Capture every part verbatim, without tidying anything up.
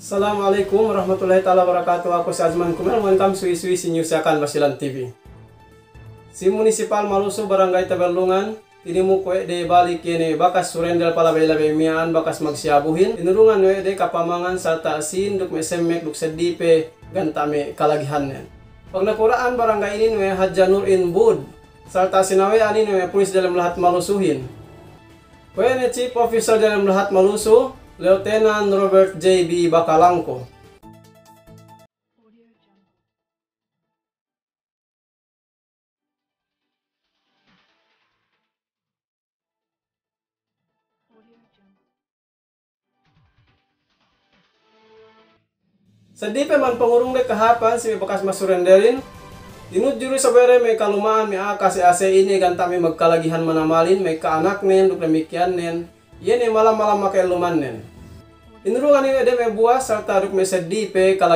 Assalamu alaikum warahmatullahi ta'ala wabarakatuh. Aku si Azman Kumel, welcome suwi-suwi si News Yakan Basilan T V. Si Munisipal Maluso, Barangay Taberlungan, tinimuk we' de balik iye ne bakas surender palabey-labey miya'an bakas magsiyabuhin, inurungan we' de kapamangan salta' sīn duk me' semmek duk seddili pe ganta' me' kalagihannen. Pagnakura'an barangay inin we' Hadja Nur Inbud, salta' sinawe'an inin we' pulis delem lahat Malusohin. Kuwe' ne Chief Officer delem lahat Maluso, Lieutenant Robert J B Bakalangko. Seddili pe man pangurung de kahāpan si me' bakas masurenderin, tinudju du isab we' de me' kaluma'an me' a'a kase-ase inin ganta' me' magkalagihan manamalin me' ka'anaknen duk damikkiyannen, iye ne malam-malam maka'ellumannen. Inurungan iye de me' buwas salta' duk me' seddili pe kala-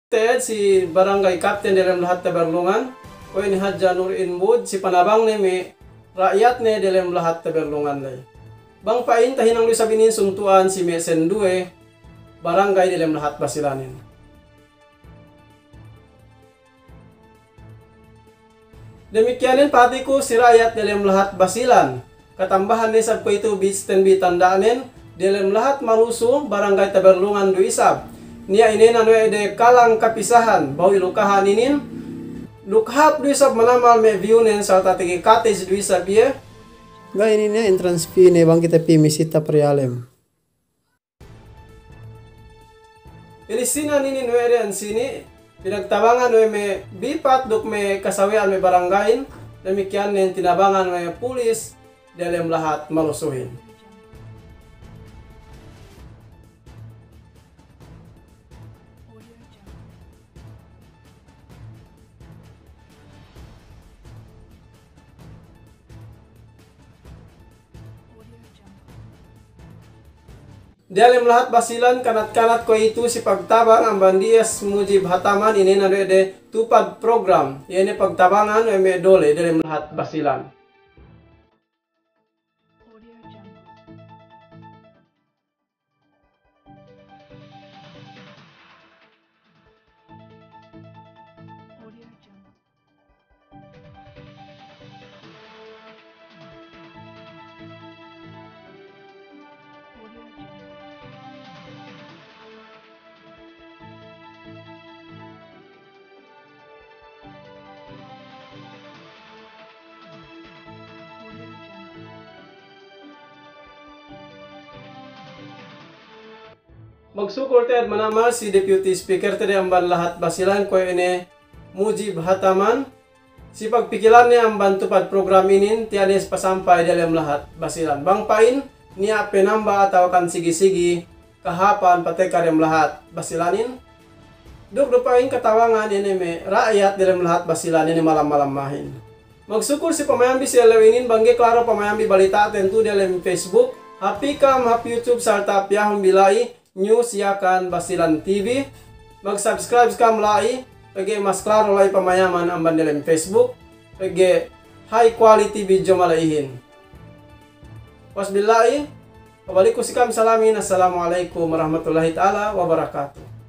Te'ed si Barangay Kapten delem lahat Taberlungan, kuwe' inin Hadja Nur Inbud, si panabangne me' ra'yatne delem lahat Taberlungan ley. Bang pa'in tahinang du isab inin suntu'an si me' senduwe barangay delem lahat Basilanin. Damikkiyanin pahātiku si ra'yat delem lahat Basilan. Katambahan ne isab kuwe'itu bi stand bi tanda'nen, delem lahat Maluso, Barangay Taberlungan du isab. Niya' inēnan we' de kalang kapisahan, behu ilukahan inin. Duk hāp du isab manamal me' view nen salta' tege cottage du isab iye. Ga' inin ne entrance fee ne bang kite pī misita padiyalem. Ilisinan inin we' de ensini', pinagtabangan we' me' bipat duk me' kasawe'an me' barangayin, damikkiyan ne tinabangan we' pulis delem lahat Malusohin. Diyalem lahat Basilan, kanat-kanat kuwe'itu si pagtabang amban D S Mujib Hataman, inēnan we' de TUPAD program, iye ne pagtabangan we' me' dole diyalem lahat Basilan. Magsukul te'ed manamal si Deputy Speaker te de amban lahat Basilan kuwe' ine Mujib Hataman, si pagpikilanne amban TUPAD program inin, tiya' ne si pasampay diyalem lahat Basilan. Bang pa'in, niya' penamba atawa kan sigi-sigi kahāpan patekka diyalem lahat Basilanin. Duk du pa'in katabangan ine me' ra'yat diyalem lahat Basilan ine malam-malam mahin. Magsukul si pamayambi si ellew inin, bang ga'i klaro pamayambi balita'ten tu'u diyalem Facebook, hap kam, hap YouTube, salta' piyahun bi la'i, News Yakan Basilan T V. Mag-subscribe kam la'i, pegge' mas klaro la'i pamayaman amban diyalem Facebook, pegge' high quality video mala'ihin. Wasbillahi, pabalikku si kam salamin, assalamu alaikum warahmatullahi ta'ala wabarakatuh.